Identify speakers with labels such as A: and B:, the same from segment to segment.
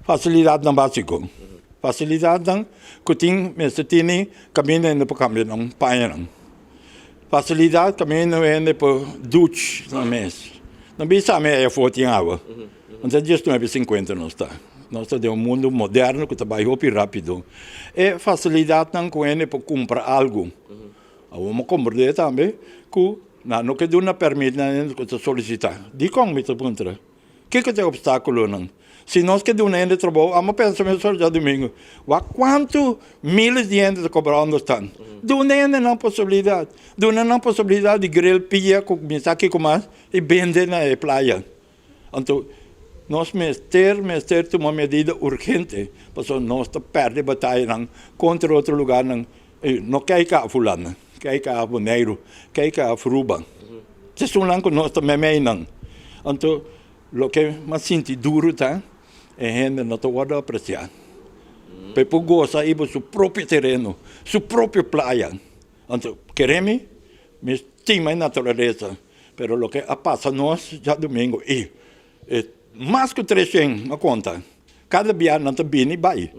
A: Fasilidatnan básiko. Fasilidatnan ku tin mester tini kaminda hende por kambia nan pañanan. Fasilidat kaminda hende por duch nan mes. No bisa mi ei afó tin awa. Anto 1950 nos ta. Nos ta den un mundu moderno ku ta bai hopi rápido. E fasilidatnan ku hende por kumpra algu. Awor mi komprendé tambe ku nan no ke duna pèrmit na hende ku ta solisitá. Dikon mi ta puntra? Kiko ta e opstákulonan? Si nos ke duna hende trabou, amo pensa mesora djadumingu, wak kuantu miles di hende ta kobra ònderstan. Duna hende nan posibilidat. Duna nan posibilidat di grill pia ku mi sa kiko mas i bende na e playa. Anto nos mester mester tuma medida urgente pasobra nos ta pèrdè batayanan kontra otro lugarnan. No kijk af Hulanda, kijk af Boneiru, kijk af Aruba. Esunnan ku nos ta meimei nan. Anto loke mas sinti duru ta e hende no ta wòrdu apresiá. Pa e por gosa riba su propio tereno, su propio playa. Anto kere mi, mi stima e naturalesa, pero loke a pasa nos djadumingu i e mas ku 300 a konta. Kada bia nan ta bini bai.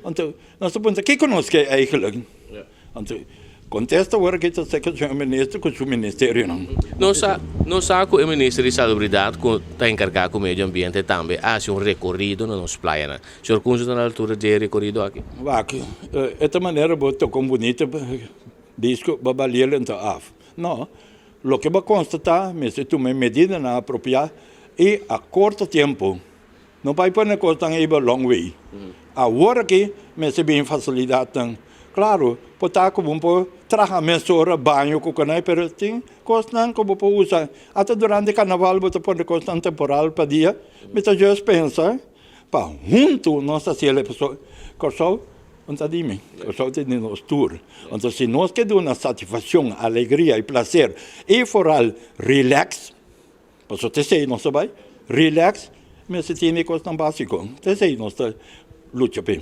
A: Anto nos ta puntra kiko nos ke eigenlijk? Anto kontesta ora ki ta seka señor minister ku su ministerionan.
B: Nos sa nos sa ku e minister di Salubridat ku ta enkargá ku medio ambiente tambe a hasi un rekorido na nos playanan. Señor Kunze ta na altura di e rekorido aki?
A: Wak, e ta manera bo toka un bunita disko bo baliel ento af. No, loke bo konstatá mester tuma e medidanan apropiá i a korto tempu. No bai pone kosnan riba long way. Awor aki mester bin fasilidatnan. Klaro, por ta ku bo por traha mesora baño ku konai, pero tin kosnan ku bo por usa. Ata durante karnaval bo ta pone kosnan temporal pa dia. Mi ta just pensa pa huntu nos ta hasiel e pasobra Kòrsou no ta di mi, Kòrsou ta di nos tur. Anto si nos ke duna satisfakshon, alegria i plaser i foral relax. Pasobra ta esei nos ta bai relax, mester tene kosnan básiko. Ta esei nos ta lucha p'e.